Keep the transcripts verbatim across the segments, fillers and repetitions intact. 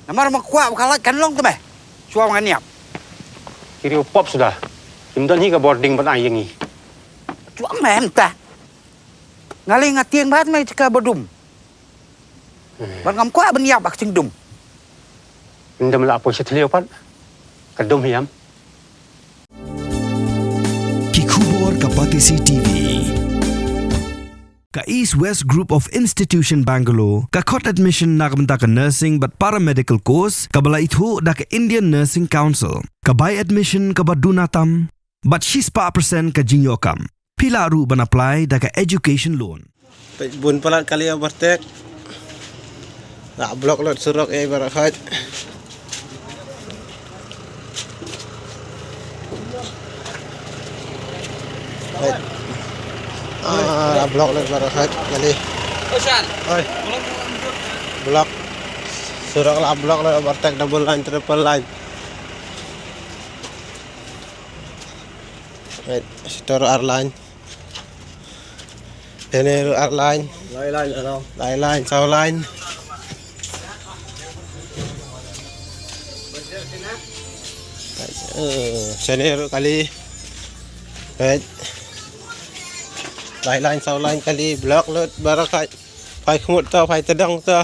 Namar ma kwah ba ka lait kan long te me. Shuwa ngan ïap. Ki riew pop suda. Kim don hi ka bording ban ai ïa ngi. Shuwa me mynta. Nga lei nga tieng bad me jaka ba dum. Bad ngam kwah ban ïap bad ka jingdum. Ynda me la poi sha thliew pat ka dum hiam. Ki khubor ka Batesi T V. Ka East West Group of Institution Bangalore ka khot admission na ka bynta ka nursing bad paramedical course kaba la ithuh da ka Indian Nursing Council. Ka bai admission kaba duna tam bad shispah percent ka jingïoh kam. Phi lah ruh ban apply da ka education loan. Peit bun palat kali overtake. La block lut surok ei baroh khoit. Peit. Ah, la block lut baroh khoit kali. Oi. Block. Surok la block lut overtake double line, triple line. Peit, sitor ar line. Dene ruh ar line. Lai line ano? Lai line, saw line. Eh, sene ruh kali. Peit. Lai line, saw line kali, block lut baroh khoit. Phai khmut to, phai tdong to.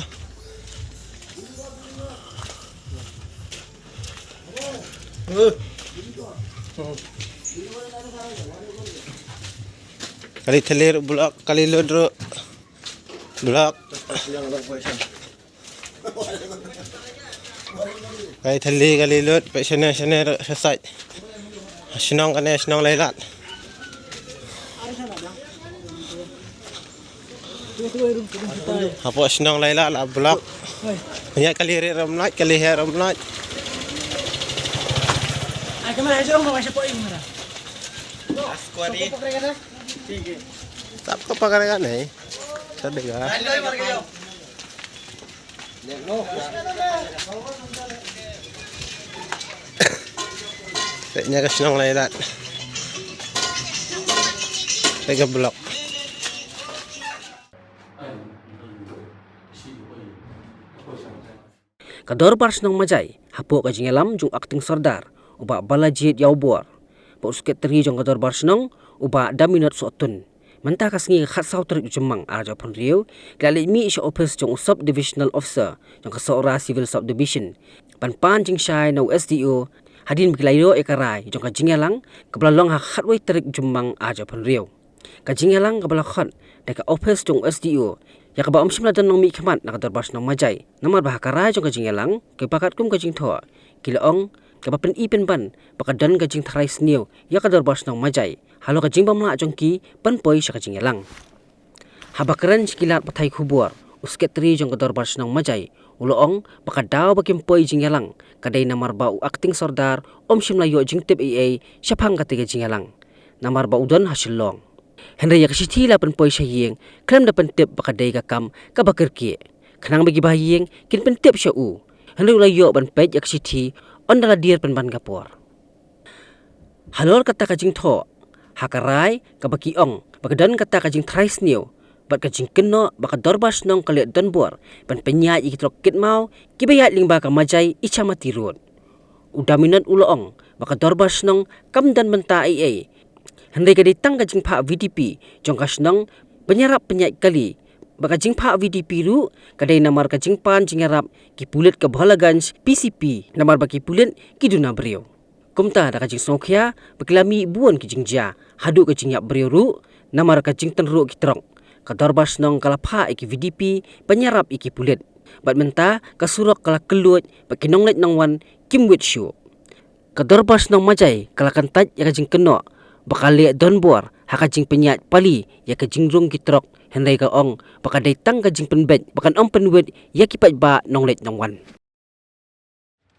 Kali thylli ruh block, kali lut ruh block. Kali thylli, kali lut, peit shane shane ruh sha side. Shnong kane shnong Lailat. Hapoh shnong Lailat la block. Ïa kali rit ram lait, kali heh ram lait. Ai kamera hajong ba masih poi kamera. Squad ni. Tap ka pakar kan eh. Tadi ka. Peit ïa ka shnong Lailat. Peit ka block. Ka Dorbar Shnong Majai hapoh ka jingïalam jong u Acting Sordar u Bah Balajied Ïawbor bad u Secretary jong ka Dorbar Shnong u Bah Daminot Sohtun. Mynta ka sngi ka khatsaw tarik Jymmang ar hajar arphew hynriew ki la leit mih sha ophis jong u Sub Divisional Officer jong ka Sohra Civil Subdivision ban pan jingshai na u S D O hadien ba ki la ïoh ïa ka rai jong ka jingïalang kaba la long ha ka khatwei tarik Jymmang ar hajar arphew hynriew. Ka jingïalang kaba la khot da ka ophis jong u S D O ïa kaba ym shym la don nongmihkhmat na ka Dorbar Shnong Majai namar ba ha ka rai jong ka jingïalang kaba katkum ka jingthoh ki la ong kaba pyni pynban ba ka don ka jingtharai sniew ïa ka Dorbar Shnong Majai halor ka jingbym lah jong ki ban poi sha ka jingïalang. Haba kren sha ki lad pathai khubor u Secretary jong ka Dorbar Shnong Majai u la ong ba ka daw ba kim poi jingïalang ka dei namar ba u Acting Sordar ym shym la ïoh jingtip ei ei shaphang kata ka jingïalang namar ba u don ha Shillong. Hynrei ïa ka shithi la pynpoi sha ïing khlem da pyntip ba ka dei ka kam kaba kyrkieh khnang ba ki bahaïing kin pyntip sha u. Hynrei u la ïoh ban peit ïa ka shithi ynda la dier pynban ka por. Halor kata ka jingthoh ha ka rai kaba ki ong ba ka don kata ka jingtharai sniew bad ka jingkynnoh ba ka Dorbar Shnong ka leit donbor ban pynïaid ïa ki trok kit maw kiba ïaid lyngba ka Majai Ichamati Road. U Daminot u la ong ba ka Dorbar Shnong kam don bynta ei ei hynrei ka dei tang ka jingphah V D P jong ka shnong ban ïarap pynïaid kali bad ka jingphah V D P ruh ka dei namar ka jingpan jingïarap ki pulit ka Bholaganj P C P namar ba ki pulit ki duna briew. Kumta da ka jingsngewkhia ba ki la mih bun ki jingjia haduh ka jingïap briew ruh namar ka jingtynruh ki trok. Ka Dorbar Shnong ka la phah ïa ki V D P ban ïarap ïa ki pulit bad mynta ka surok ka la kylluid bad ki nongleit nongwan kim wit shuh. Ka Dorbar Shnong Majai ka la kyntait ïa ka jingkynnoh ba ka leit donbor ha ka jingpynïaid pali ïa ka jingrung ki trok hynrei ka ong ba ka dei tang ka jingpynbeit ba kan ym pynwit ïa ki paidbah nongleit nongwan.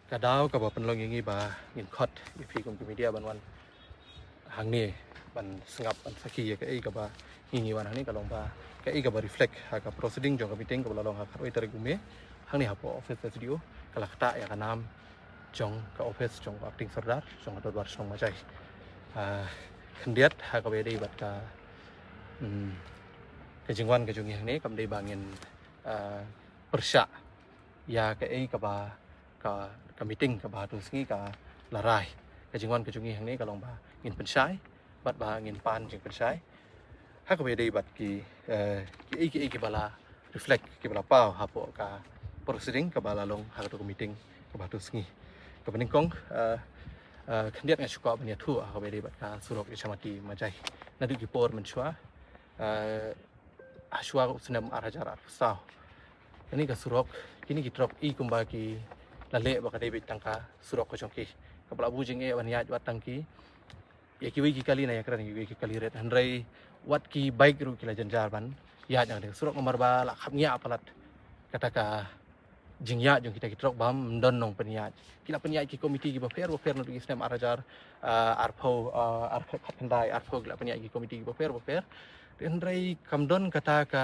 Ka daw kaba pynlong ïa ngi ba ngin khot ïa phi kum ki media ban wan hangne ban sngap ban sakhi ïa kaei kaba ngi ngi wan hangne ka long ba kaei kaba reflect ha ka proceeding jong ka meeting kaba la long ha ka khatwei tarik u May hangne hapoh office S D O ka la ktah ïa ka nam jong ka office jong ka Acting Sordar jong ka Dorbar Shnong Majai. Ah, khyndiat ha kaba ïadei bad ka, hmm, ka jingwan ka jong ngi hangne kam dei ba ngin, ah, pyrshah ïa kaei kaba ka, ka meeting kaba ha tu sngi ka la rai. Ka jingwan ka jong ngi hangne ka long ba ngin pynshai bad ba ngin pan jingpynshai ha kaba ïadei bad ki, eh, ki ei ki ei kiba la reflect, kiba la paw hapoh ka proceeding kaba la long ha katu ka meeting kaba ha tu sngi. Kaba nyngkong, eh, eh, khyndiat nga shu kwah ban ïathuh ha kaba ïadei bad ka surok Ichamati Majai. Naduh ki por mynshuwa, eh, ha shuwa u snem ar hajar arphew saw, kane ka surok, kine ki trok i kumba ki la leh ba ka dei beit tang ka surok ka jong ki. Kaba la buh jingeh ban ïaid wat tang ki, ïa kiwei ki kali na ïakren ïa kiwei ki kali rit, hynrei wat ki bike ruh ki la jynjar ban ïaid na kane ka surok namar ba la khapngiah palat kata ka jingïaid jong kita ki trok bym don nongpynïaid. Ki la pynïaid ki komiti kiba pher bapher naduh ki snem ar hajar, ah, arphew, ah, arphew khatkhyndai, arphew ki la pynïaid ki komiti kiba pher bapher. Hynrei kam don kata ka,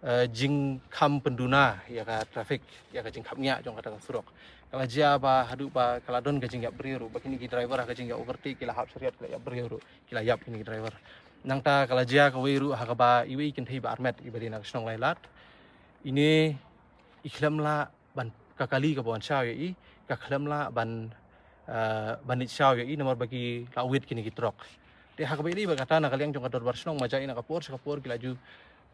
eh, jingkham pynduna ïa ka traffic, ïa ka jingkhapngiah jong kata ka surok. Ka la jia ba haduh ba ka la don ka jingïap briew ruh, ba kine ki driver ha ka jingïap overtake ki la hap shariat ki la ïap briew ruh, ki la ïap kine ki driver. Nangta ka la jia kawei ruh ha kaba iwei i kynthei ba armet iba dei na ka shnong Laitlad. Ine i khlem lah ban, ka kali kaba wan shaw ïa i, ka khlem lah ban, eh, ban leit shaw ïa i namar ba ki la wit kine ki trok. Te ha kaba ïadei bad kata na ka liang jong ka dorbar shnong Majai na ka por sha ka por ki la ju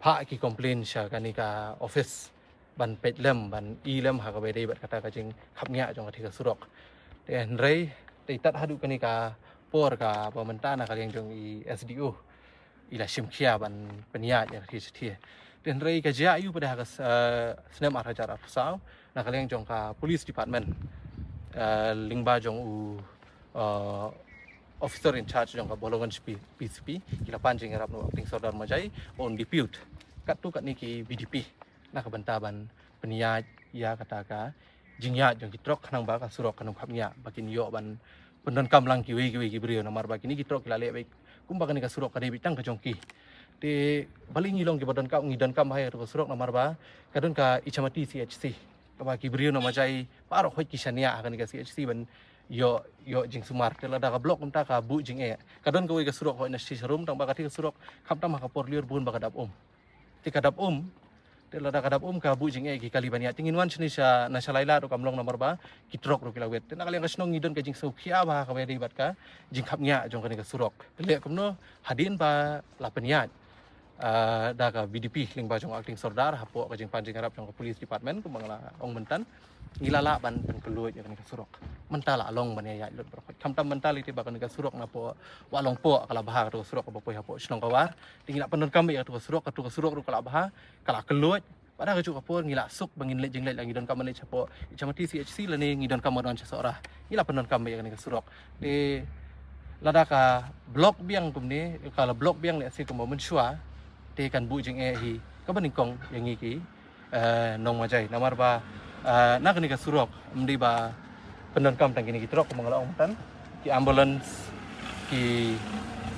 phah ki complain sha kane ka office ban peit lem, ban i lem ha kaba ïadei bad kata ka jingkhapngiah jong kata ka surok. Te hynrei te tad haduh kane ka por kaba mynta na ka liang jong i S D O i la shim khia ban pynïaid ïa ka thie sha thie. Te hynrei ka jia aiu pat ha ka s-, eh, snem ar hajar arphew saw, na ka liang jong ka police department, eh, lyngba jong u, eh, officer in charge jong ka Bholaganj P-, P C P, ki la pan jingïarap na u acting sordar Majai ba un depute katto katne ki V D P na ka bynta ban pynïaid ïa kata ka jingïaid jong ki trok khnang ba ka surok kan ym khapngiah, ba kin ïoh ban pyndonkam lang kiwei kiwei ki briew namar ba kine ki trok ki la leh beit kumba kane ka surok ka dei beit tang ka jong ki. Te balei ngi long kiba donkam, ngi donkam bha ïa katu ka surok namar ba ka don ka Ichamati C H C kaba ki briew na Majai baroh khoit ki shaniah ha kane ka C H C ban ïoh, ïoh jingsumar. Te lada ka block kumta ka buh jingeh. Ka don kawei ka surok hoi na Shisharum, tang ba kata ka surok khamtam ha ka por lyiur bun ba ka dap um. Te ka dap um, te lada ka dap um ka buh jingeh ki kali ban ïaid. Te ngin wan shane sha, na sha Laitlad ruh kam long namar ba ki trok ruh ki la wit. Te na ka liang ka shnong ngi don ka jingsngewkhia bha kaba ïadei bad ka jingkhapngiah jong kane ka surok. Te leh kumno hadien ba la pynïaid, ah, da ka V D P lyngba jong acting sordar hapoh ka jingpan jingïarap jong ka police department kumba nga la ong mynta, ngi la lah ban pynkhlaiñ ïa kane ka surok. Mynta la long ban ïaid lut baroh khoit. Khamtam mynta lei te ba kane ka surok napoh Wahlongpoh ka la bha, katu ka surok kaba poi hapoh shnong Kawar. Te ngi la pyndonkam ïa katu ka surok, katu ka surok ruh ka la bha, ka la khlaiñ. Bad ha kajuh ka por ngi la suk ba ngin leit jingleit, la ngi donkam ban leit shapoh Ichamati C H C lane ngi donkam ban wan sha Sohra. Ngi la pyndonkam ïa kane ka surok. Te lada ka block biang kumne, ka la block biang lehse kumba mynshuwa, te kan buh jingeh hi kaba nyngkong ïa ngi ki, eh, nong Majai. Namar ba, eh, na kane ka surok ym dei ba pyndonkam tang kine ki trok kumba nga la ong mynta, ki ambulance, ki,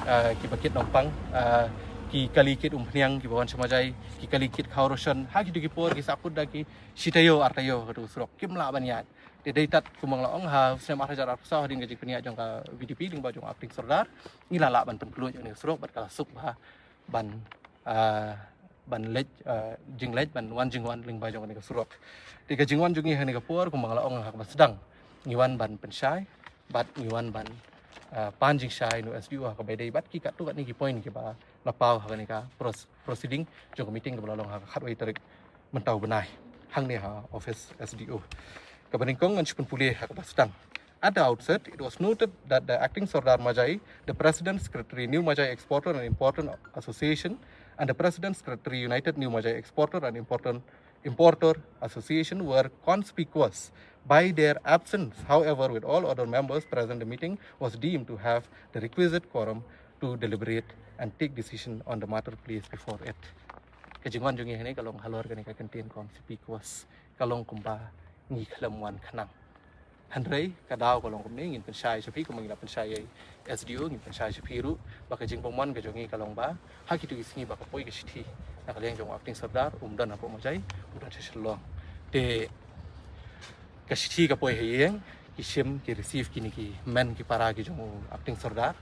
eh, kiba kit nongpang, eh, ki kali kit umphniang kiba wan sha Majai, ki kali kit khaw ration, ha kitu ki por ki sahkut da ki shi taïew ar taïew ha katu ka surok, kim lah ban ïaid. Te dei tad kumba nga la ong ha u snem ar hajar arphew saw hadien ka jingpynïaid jong ka V D P lyngba jong acting sordar, ngi la lah ban pynkhlaiñ ïa kane ka surok bad ka la suk bha ban, ah, ban leit, ah, jingleit, ban wan jingwan lyngba jong kane ka surok. Te ka jingwan jong ngi ha kane ka por kumba nga la ong ha kaba sdang, ngi wan ban pynshai bad ngi wan ban, ah, pan jingshai na u S D O ha kaba ïadei bad ki katto katne ki point kiba la paw ha kane ka pros-, proceeding jong ka meeting kaba la long ha ka khatwei tarik mynta u bnai hangne ha office S D O. Kaba nyngkong ngan shu pule ha kaba sdang. At the outset, it was noted that the acting Sordar Majai, the President Secretary New Majai Exporter and Importer Association, and the President Secretary United New Majai Exporter and Importer, Importer Association were conspicuous by their absence. However, with all other members present, the meeting was deemed to have the requisite quorum to deliberate and take decision on the matter placed before it. Ka jingwan jong ngi hangne ka long halor kane ka kyntien conspicuous, ka long kumba ngi khlem wan khnang. Hynrei ka daw ka long kumne, ngin pynshai sha phi kumba ngi la pynshai ïa u S D O, ngin pynshai sha phi ruh ba ka jingbymman ka jong ngi ka long ba ha kitu ki sngi ba ka poi ka shithi na ka liang jong u acting Sordar, um don hapoh Majai, um don sha Shillong. Te ka shithi ka poi ha ïing, ki shim ki receive kine ki men ki para ki jong u acting Sordar,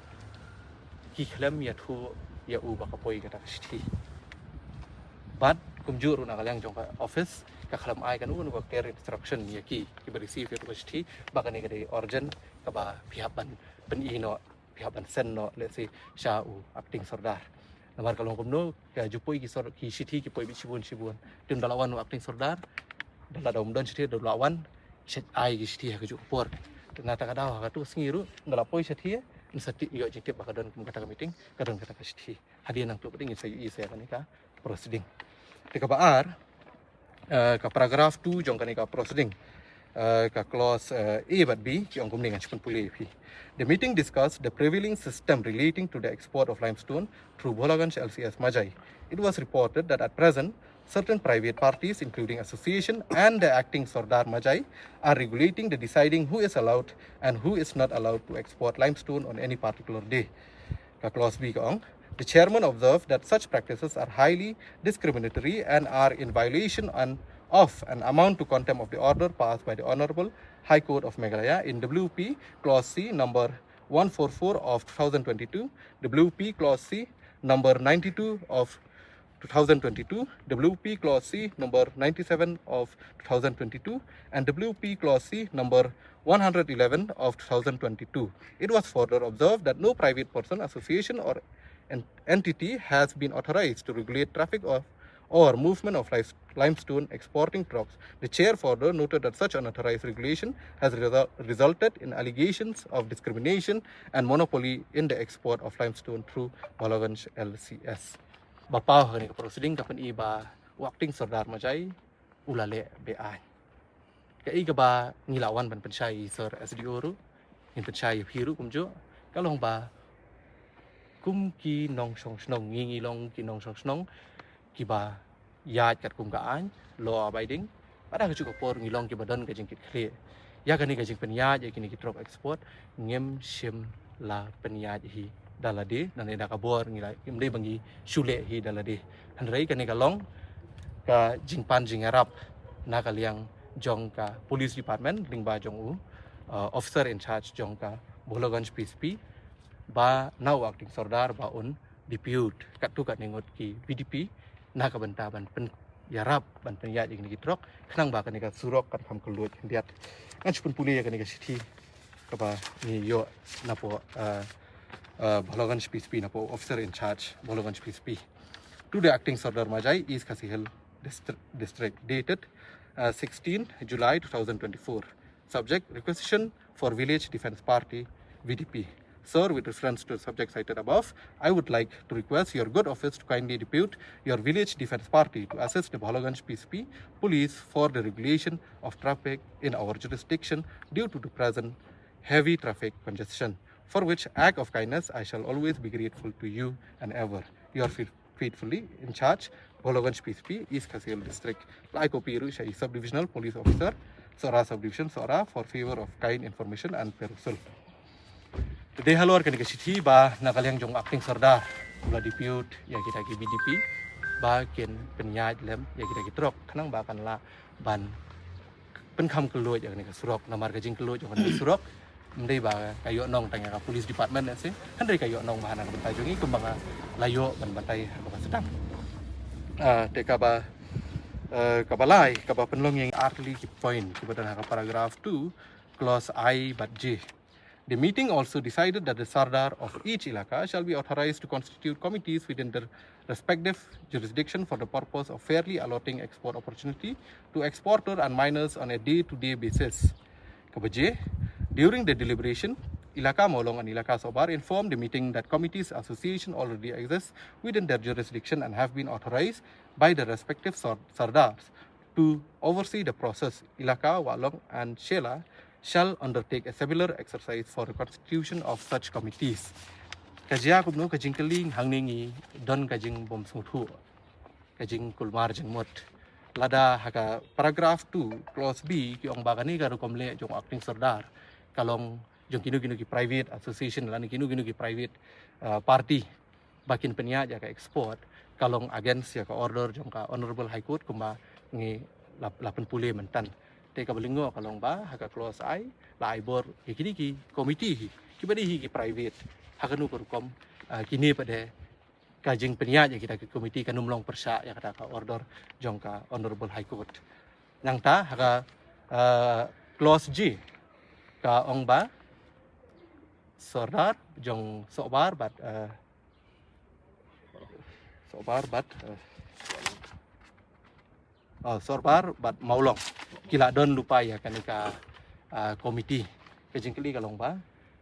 ki khlem ïathuh ïa u ba ka poi kata ka shithi. Bad kumjuh ruh na ka liang jong ka office, ka khlem ai kano kano ka clear instruction ïa ki kiba receive ïa ka shithi ba kane ka dei urgent kaba phi hap ban pyni noh, phi hap ban send noh, let's say, sha u acting sordar. Namar ka long kumno, ka ju poi ki sor-, ki shithi ki poi beit shibun shibun. Te ynda la wan u acting sordar, da la dom don shithi, da la wan, shet ai ki shithi ha kajuh ka por. Te na kata ka daw ha kato ka sngi ruh, ynda la poi shithi, ngin sa tip, ïoh jingtip ba ka don kum kata ka meeting, ka don kata ka shithi. Hadien nangta pat ngin sa ïohi sa ïa kane ka proceeding. Te kaba ar, eh, ka paragraph two jong kane ka proceeding, eh, ka clause, eh, A bad B, ki ong kumne, ngan shu pynpule ïa phi. The meeting discussed the prevailing system relating to the export of limestone through Bholaganj L C S Majai. It was reported that at present, certain private parties, including association and the acting Sordar Majai, are regulating the deciding who is allowed and who is not allowed to export limestone on any particular day. Ka clause B ka ong, the chairman observed that such practices are highly discriminatory and are in violation and of and amount to contempt of the order passed by the Honorable High Court of Meghalaya in W P clause C number one four four of two thousand twenty-two, W P clause C number ninety-two of two thousand twenty-two, W P clause C number ninety-seven of two thousand twenty-two, and W P clause C number one hundred eleven of two thousand twenty-two. It was further observed that no private person, association, or en-, entity has been authorized to regulate traffic of, or movement of life-, limestone exporting trucks. The chair further noted that such unauthorized regulation has resu-, resulted in allegations of discrimination and monopoly in the export of limestone through Bholaganj L C S. Ba paw ha kane ka proceeding ka pyni ba u acting Sordar Majai u la leh be-aiñ. Kaei kaba ngi la wan ban pynshai ïa i Sir S D O ruh, ngin pynshai ïa phi ruh kumjuh, ka long ba kum ki nongshong shnong, ngi ngi long ki nongshong shnong kiba ïaid katkum ka aiñ, law abiding, bad ha kajuh ka por ngi long kiba don ka jingkitkhlieh. Ïa kane ka jingpynïaid ïa kine ki trok export, ngim shym la pynïaid hi da lade, nangne da ka bor ngi la, ym dei ba ngi shu leh hi da lade. Hynrei kane ka long ka jingpan jingïarap na ka liang jong ka police department lyngba jong u, uh, officer in charge jong ka Bholaganj P S P, ba na u acting Sordar ba un depute katto katne ngut ki V D P na ka bynta ban pyn ïarap ban pynïaid ïa kine ki trok, khnang ba kane ka surok kan kham kylluid khyndiat. Ngan shu pynpule ïa kane ka shithi kaba ngi ïoh napoh, uh, uh, Bholaganj P S P, napoh officer in charge Bholaganj P S P. To the acting Sordar Majai, East Khasi Hills Distri-, District, dated, uh, sixteen July two thousand twenty-four. Subject, requisition for Village Defence Party, V D P. Sir, with reference to the subject cited above, I would like to request your good office to kindly depute your Village Defence Party to assist the Bholaganj P S P police for the regulation of traffic in our jurisdiction due to the present heavy traffic congestion, for which act of kindness I shall always be grateful to you and ever. Your faith-, faithfully in charge, Bholaganj P S P, East Khasi Hills District. La ai copy ruh sha i Sub-Divisional Police Officer, Sohra Sub-Division, Sohra, for favor of kind information and perusal. Te dei halor kane ka shithi ba na ka liang jong acting Sordar u la depute ïa kita ki V D P ba kin pynïaid lem ïa kita ki trok, khnang ba kan lah ban pynkham kylluid ïa kane ka surok, namar ka jingkylluid ïa kane ka surok ym dei ba ka ïoh nong tang ïa ka police department, eh, seh, hynrei ka ïoh nong ba ha na ka bynta jong ngi kumba nga la ïoh ban batai ha kaba sdang. Ah, te kaba, eh, kaba lai, kaba pynlong ïa ngi ar tylli ki point kiba don ha ka paragraph two, clause I bad J. The meeting also decided that the Sardar of each Ilaka shall be authorized to constitute committees within their respective jurisdiction for the purpose of fairly allotting export opportunity to exporter and miners on a day-to-day basis. Kaba J, during the deliberation, Ilaka Mawlong and Ilaka Sohbar informed the meeting that committees association already exists within their jurisdiction and have been authorized by the respective sar-, Sardars to oversee the process. Ilaka Wahlong and Shella shall undertake a similar exercise for the constitution of such committees. Ka jia kumno ka jingkylli hangne ngi don ka jingbymsngewthuh, ka jingkulmar jingmut. Lada ha ka paragraph two, clause B, ki ong ba kane ka rukom leh jong acting Sordar ka long jong kino kino ki private association lane kino kino ki private, uh, party ba kin pynïaid ïa ka export, ka long against ïa ka order jong ka Honorable High Court kumba ngi la, la pynpule myntan. Te kaba lyngngoh ka long ba ha ka clause I la ai bor ïa kine ki committee hi kiba dei hi ki private. Ha kano ka rukom, ah, kine pat de ka jingpynïaid ïa kita ki committee kan ym long pyrshah ïa kata ka order jong ka Honorable High Court. Nangta ha ka, eh, clause G ka ong ba sordar jong Sohbar bad, eh, Sohbar bad, eh, oh, Sohbar bad Mawlong ki la don lypa ïa kane ka, eh, komiti. Ka jingkylli ka long ba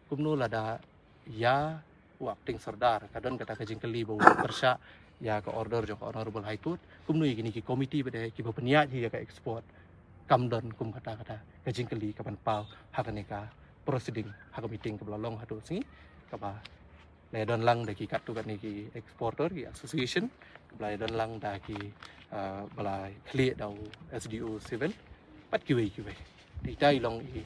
kumno lada ïa u acting sordar ka don kata ka jingkylli ba u pyrshah ïa ka order jong ka Honorable High Court, kumno ïa kine ki komiti ba dei kiba pynïaid hi ïa ka export kam don kum kata kata ka jingkylli ka ban paw ha kane ka proceeding ha ka meeting kaba la long haduh sngi kaba la ïa don lang da ki katto katne ki exporter ki association kaba la ïa don lang da ki, eh, ba la khlieh da u S D O Civil bad kiwei kiwei. Te ita i long i,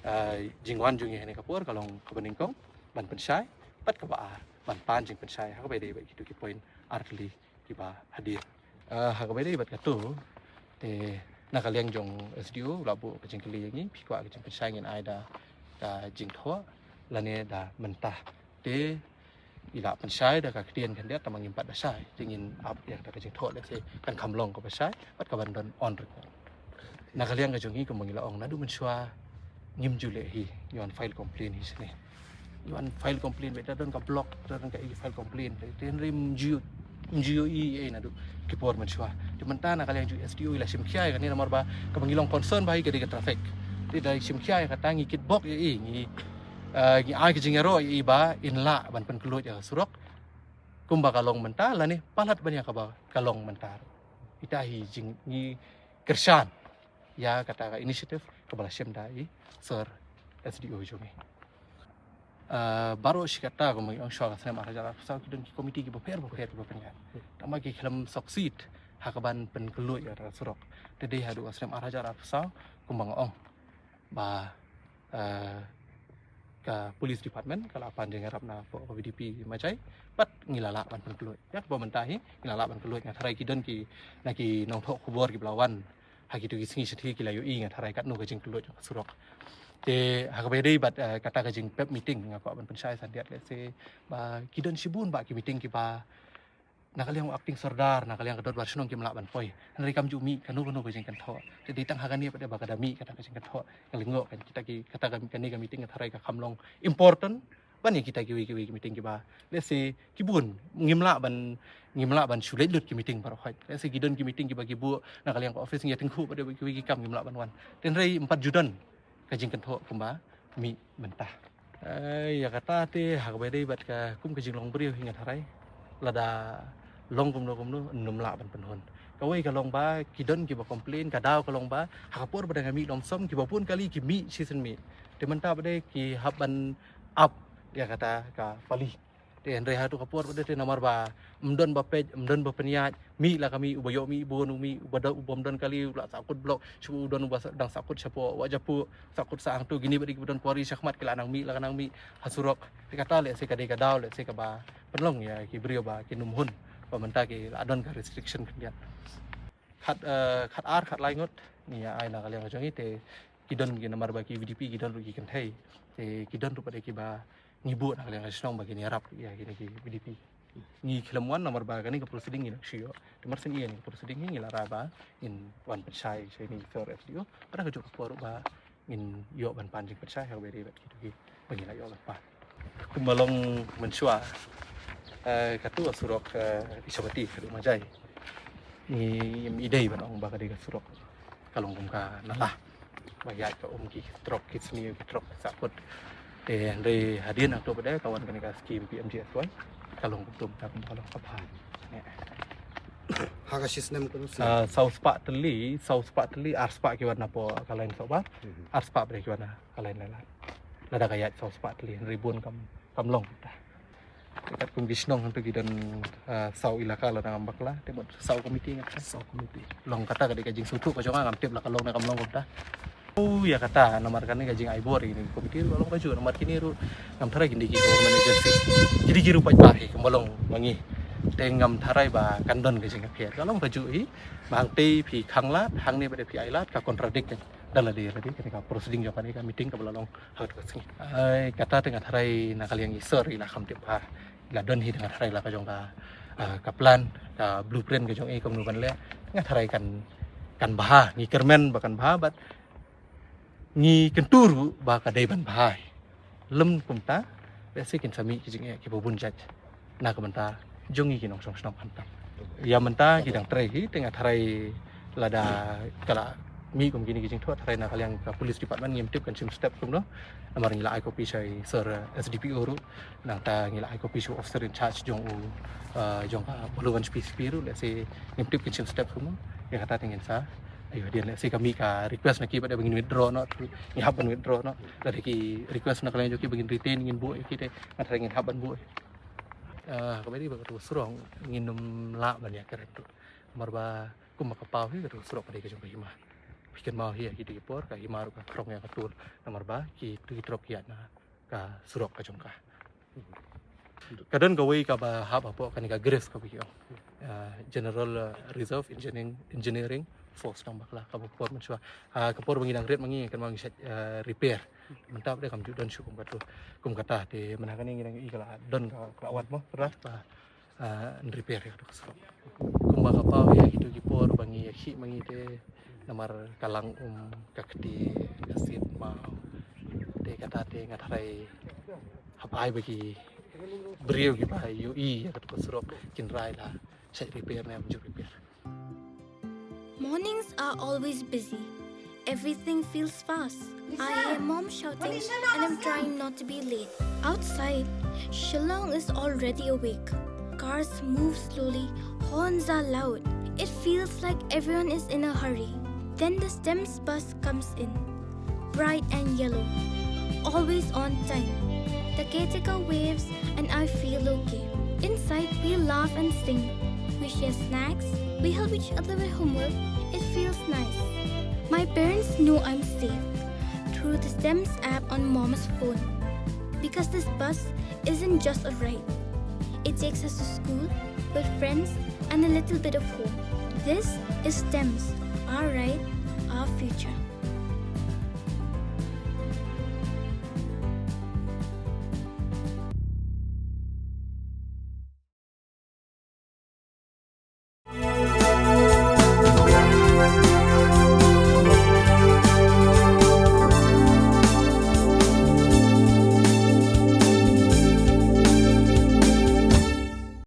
eh, jingwan jong i ha kane ka por ka long kaba nyngkong ban pynshai bad kaba ar ban pan jingpynshai ha kaba dei bad kito ki point artylli kiba hadien. Eh, ha kaba dei bad kato te na ka liang jong S D O la buh ka jingkylli ïa ngi, phi kwah ka jingpynshai ngin ai da ka jingthoh lane da mynta. Te i la pynshai da ka ktien khyndiat tang ba ngim pat da shai. Te ngin ap ïa kata ka jingthoh lehse kan kham long kaba shai bad ka ban don on record. Na ka liang ka jong ngi kumba ngi la ong naduh mynshuwa ngim ju leh hi, ngi wan file complaint hi shane. Ngi wan file complaint bad da don ka block, da don ka i file complaint. Te hynrei ym ju, ym ju ïohi ei naduh ki por mynshuwa. Te mynta na ka liang jong S D O i la shim khia ïa kane namar ba kaba ngi long concern ba hi ka dei ka traffic. Te da shim khia ïa kata ngi kitbok ïa i, ngi, eh, ngi ai ka jingïaroh ïa i ba in lah ban pynkhlaiñ ïa ka surok kumba ka long mynta lane palat ban ïa kaba ka long mynta. Ita hi jing ngi kyrshan ïa kata ka initiative kaba la shim da i Sir S D O jong ngi. Eh, baroh shi katta kumba ngi ong shuwa ka snem ar hajar arphew saw ki don ki komiti kiba pher bapher kiba pynïaid. Tangba ki khlem succeed ha ka ban pynkhlaiñ ïa ka surok. Te dei haduh ka snem ar hajar arphew saw kumba nga ong ba, eh, ka police department ka la pan jingïarap na pdeng V D P Majai bad ngi la lah ban pynkhlaiñ. Ïa kaba mynta hi ngi la lah ban khlaiñ, nga tharai ki don ki na ki nongthoh khubor kiba la wan ha kito ki sngi shathie ki la ïohi nga tharai katno ka jingkhlaiñ jong ka surok. Te ha kaba dei bad, eh, kata ka jingpep meeting nga kwah ban pynshai khyndiat lehse ba ki don shibun ba ki meeting kiba na ka liang u acting sordar, na ka liang ka dorbar shnong kim lah ban poi. Hynrei kam ju mih kano kano ka jingkynthoh. Te dei tang ha kane pat ba ka da mih kata ka jingkynthoh. Nga lyngngoh kan kita ki, kata ka, kane ka meeting nga tharai ka kham long important ban ïa kita kiwei kiwei ki meeting kiba lehse ki bun ngim lah ban, ngim lah ban shu leit lut ki meeting baroh hoi. Lehse ki don ki meeting kiba ki buh na ka liang ka office ngi ïa tyngkhuh pat da kiwei ki kam ngim lah ban wan. Te hynrei ym pat ju don ka jingkynthoh kumba mih mynta. Eh, ïa kata te ha kaba dei bad ka kum ka jinglong briew hi nga tharai lada long kumno kumno ym lah ban pynhun. Kawei ka long ba ki don kiba complain, ka daw ka long ba ha ka por ba dang mih lom som kiba bun kali ki mih shisien mih. Te mynta ba dei ki hap ban ap ïa kata ka pali. Te hynrei haduh ka por ba dei te namar ba ym don ba peit, ym don ba pynïaid, mih la ka mih, uba ïoh mih bun u mih, uba don, uba ym don kali u la sahkut block, shu u don uba sa-, dang sahkut shapoh Wah Japuh, sahkut sha hangto, kine ba dei kiba don kwari shakhmat ki la nang mih la ka nang mih ha surok. Te kata lehse ka dei ka daw lehse kaba pynlong ïa ki briew ba kin ym hun ba mynta ki la don ka restriction khyndiat. Khat, eh, khat ar khat lai ngut ngi ïa ai na ka liang ka jong ngi te ki don ki namar ba ki V D P ki don ruh ki kynthei. Te ki don ruh pat de kiba ngi buh na ka liang ka shnong ba kin ïarap ïa kine ki V D P. Ngi khlem wan namar ba kane ka proceeding ngi nang shu ïoh. Te mar shen ïa kane ka proceeding ngi la rai ba ngin wan pynshai sha ine i sor S D O. Pada ka juh ka por ruh ba ngin ïoh ban pan jingpynshai ha kaba ïadei bad kito kiba ngi la ïoh ban pan. Kumba long mynshuwa, eh, kato ka surok, eh, Ishawati haduh Majai. Ngi im i dei ban ong ba ka dei ka surok ka long kum ka nala ba ïaid ka um ki trok ki sniew ki trok ki sahkut. Te hynrei hadien nangto pat de ka wan kane ka skim P M G S Y ka long kumto, ka kum ka long ka pha. Ha ka shi snem kumno snem? Ah, saw spah tylli, saw spah tylli, ar spah ki wan napoh ka lain Sohbar, ar spah pat de ki wan na ka lain Lailad. Lada ka ïaid saw spah tylli hynrei bun kam, kam long kumta. Te katkum ki shnong hangto ki don, ah, saw ilaka lada ngam bakla, te mut saw komiti nga tharai. Saw komiti. Long kata ka dei ka jingsngewthuh ka jong nga, ngam tip la ka long ne kam long kumta. Oh, ïa kata namar kane ka jingai bor ïa kine ki komiti ruh ka long kajuh namar kine ruh ngam tharai kin dei ki government agency. Ki dei ki ruh paidbah hi kumba long ma ngi. Te ngam tharai ba kan don ka jingïapher. Ka long kajuh hi. Ba hangtei phi khang lad, hangne pat de phi ai lad, ka contradict da lade lade kane ka proceeding jong kane ka meeting kaba la long ha kato ka sngi. Ai, kata te nga tharai na ka liang i sor i la kham tip bha. I la don hi te nga tharai la ka jong ka, ah, ka plan, ka blueprint ka jong i kumno ban leh. Nga tharai kan, kan bha, ngi kyrmen ba kan bha, bad ngi kyntu ruh ba ka dei ban bha. Lym kumta, lehse kin sa mih ki jingeh kiba bun jait na ka bynta jong ngi ki nongshong shnong khamtam. Ïa mynta ki dang trei hi, te nga tharai lada ka la mih kum kine ki jingthoh, tharai na ka liang ka police department ngim tip kan shim step kumno. Namar ngi la ai copy sha i sir, eh, S D P O ruh, nangta ngi la ai copy sha u officer in charge jong u, eh, jong ka Paluwan P C P ruh, lehse ngim tip kan shim step kumno. Ïa kata te ngin sa, ayo, dien lehse ka mih ka request na ki ba dei ba ngin withdraw noh, ngi hap ban withdraw noh. Lada ki request na ka liang jong ki ba ngin retain, ngin buh ïa ki, te nga tharai ngin hap ban buh. Ah, kaba ïadei bad katu ka surok ngin ym lah ban ïakren ruh. Namar ba kumba ka paw hi, katu ka surok ka dei ka jong ka hima. Phi kynmaw hi, ha kito ki por ka hima ruh ka khrong ïa ka tul. Namar ba kito ki truck ki ïaid na ka surok ka jong ka. Ka don kawei kaba hap hapoh kane ka GRIFS kaba ki ong. Ah, General, ah, Reserve Engineering, Engineering Force Nongbakla, kaba por mynshuwa. Ah, ka por ba ngi dang rit ma ngi, kynmaw ngi shait, ah, repair. Mynta pat kam ju don shuh kum katu, kum kata. Te mynta kane ngi dang ïohi ka la don ka, ka la wan mo, Sordar, ba, ah, yn repair ïa katu ka surok. Kumba ka paw ïa kito ki por ba ngi ïakhih ma ngi te, namar ka lang um, ka kti, ka sit maw. Te kata te nga tharai hap ai ba ki briew kiba ïohi ïa katu ka surok kin rai la shait repair ne ym ju repair. Mornings are always busy. Everything feels fast. I hear mom shouting and I'm trying not to be late. Outside, Shillong is already awake. Cars move slowly, horns are loud. It feels like everyone is in a hurry. Then the STEMS bus comes in, bright and yellow, always on time. The caretaker waves and I feel okay. Inside, we laugh and sing. We share snacks. We help each other with homework. It feels nice. My parents know I'm safe through the STEMS app on mom's phone. Because this bus isn't just a ride. It takes us to school, with friends, and a little bit of home. This is STEMS, our ride, our future.